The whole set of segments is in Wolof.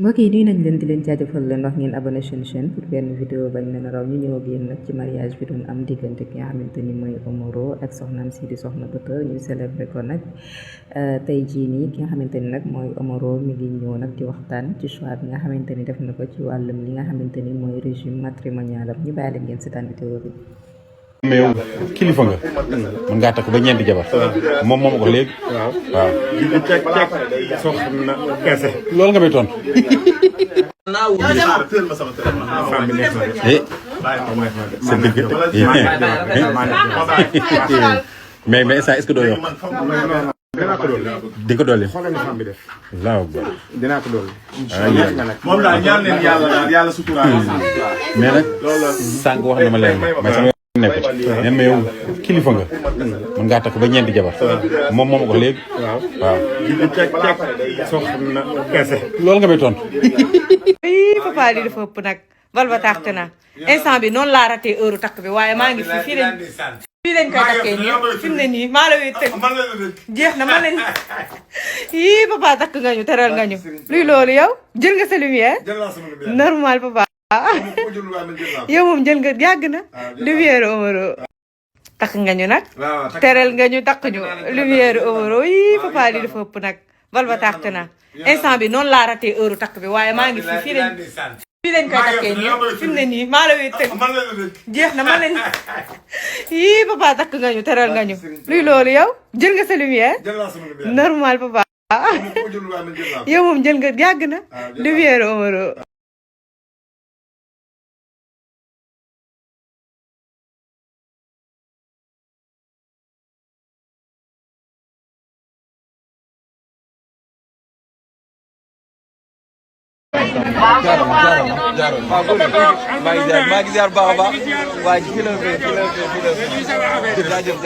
mbokk yi nuyu nañ leen di leen jaajëfal leen wax ngeen abonné chaîne pour benn vidéo bañ leen raw ñu ñëw ak yéen nag ci mariage bi doon am diggante ki nga xamante ni mooy Omaro ak soxnaam si di Soxna Bata ñu célébré ko nag tey jii nii ki nga xamante ni nag mooy Omaro mi ngi ñëw nag di waxtaan ci choix bi nga xamante ni def na ko ci wàllum li nga xamante ni mooy régime matrimonial am ñu bàyyi leen ngeen seetaan vidéo bi. mais yow kilifa nga mën ngaa takk ba ñeenti jabar moom moom ko léegi waaw soxna kese loolu nga may tontu sa dëgg mais ça est-ce que doo yokk dinaa ko dolli di ko dolli waaw dinaa ko dolli moom daal ñaan leen yàlla sutura mais nag sànq wax na ma leen mais sama nekkut neen ma yow kilifa nga mën ngaa takk ba ñeenti jabar moom moom ko léegi waaw soxna kese loolu nga may tontu papa li dafa ëpp nag bal ba tàq na instant bi noonu laa raté heure takk bi waaye maa ngi fii lañ koy takkee nii fi mu ne nii maa la wéy tëgg jeex na ma leen yii papa takk nga ñu teral nga ñu luy loolu yow jël nga sa lumière normal papa yow moom jël nga yàgg na lumière Omaro takk nga ñu nag teral nga ñu takk ñu lumière Omaro yii papa li dafa ëpp nag bal ba tàq na instant bi noonu laa raté heure takk bi waaye maa ngi fii lañ koy takkee nii fi mu ne nii maa la wéy tëgg jeex na ma leen yii papa takk nga ñu teral nga ñu luy loolu yow jël nga sa lumière normal papa yow moom jël nga yàgg na lumière Omaro maa ngi ziar baax a baax waa ji fii la jaajëf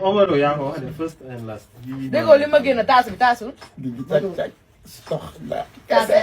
Omaro yaa ko wax de first and last. déggoo li ma génn taasu bi taasu soxna kese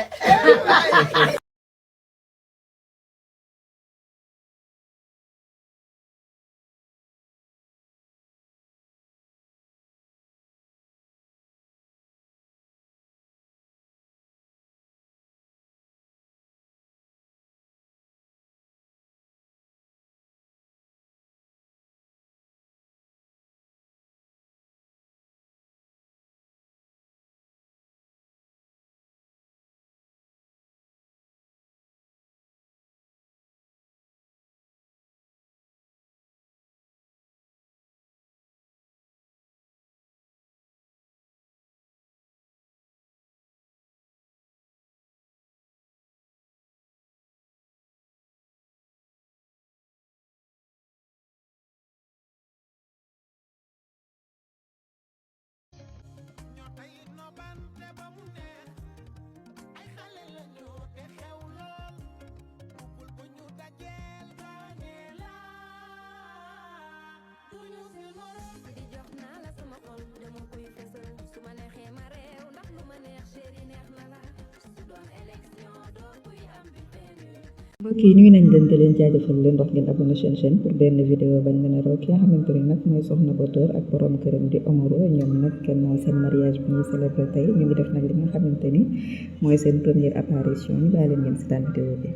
mbokk yi nuyu nañ leen di leen jaajëfal leen wax ngeen abonné chaîne pour benn vidéo bañ leen raw ki nga xamante ni nag mooy Soxna Bata ak borom këram di Omaro ñoom nag seen mariage bi ñuy célébré tey ñu ngi def nag li nga xamante ni mooy seen première apparition ñu bàyyi leen ngeen seetaan vidéo bi